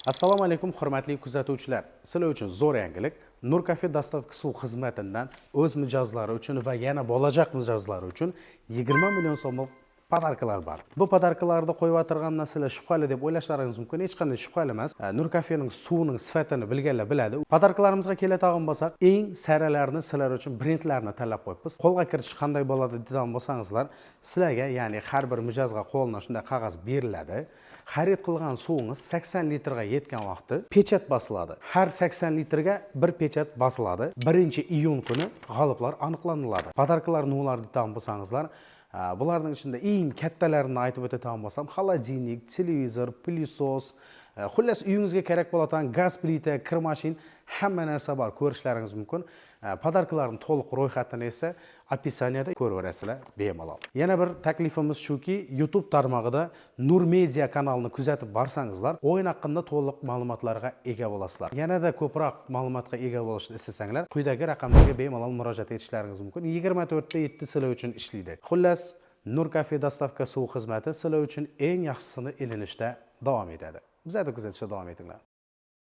Assalomu alaykum, hurmatli kuzatuvchilar. Sizlar uchun zo'r yangilik. Nur Cafe доставка suv xizmatidan o'z mijozlari uchun va yana bo'lajak mijozlari uchun 20 million so'mlik подарка lar bor. Bu подарка larni qo'yib o'tirgan sizlar shubhali deb o'ylashlaringiz mumkin. Hech qanday shubhali emas. Nur Cafe'ning suvining sifatini bilganlar biladi. Подарка larimizga keladigan bo'lsak, eng saralarini sizlar uchun brendlarni tanlab qo'yibmiz. Qo'lga kiritish qanday bo'ladi deydigan bo'lsangizlar, sizlarga, ya'ni har bir mijozga qo'lina shunday qog'oz beriladi. Xarid qilgan suvingiz 80 litrga yetgan vaqti pechat bosiladi. Har 80 litrga bir pechat bosiladi. 1 iyun kuni g'oliblar aniqlaniladi. Подарка lar nimalar deydigan bo'lsangizlar, bularning ichida eng kattalarini aytib o'tadigan bo'lsam, холодильник, televizor, пылесос, xullas, uyingizga kerak bo'ladigan gaz plita, kir mashin, hamma narsa bor, ko'rishlaringiz mumkin. Подарка larning to'liq ro'yxatini esa описание da ko'raverasizlar bemalol. Yana bir taklifimiz shuki, YouTube tarmog'ida Nur Media kanalini kuzatib borsangizlar, o'yin haqida to'liq ma'lumotlarga ega bo'lasizlar. Yanada ko'proq ma'lumotga ega bo'lishni istasanglar, quyidagi raqamlarga bemalol murojaat etishlaringiz mumkin. 24 ta 7 sizlar uchun ishlaydi. Xullas, Nur Cafe доставка suv xizmati sizlar uchun eng yaxshisini ilinishda davom etadi. Bizlarni kuzatishda davom etinglar.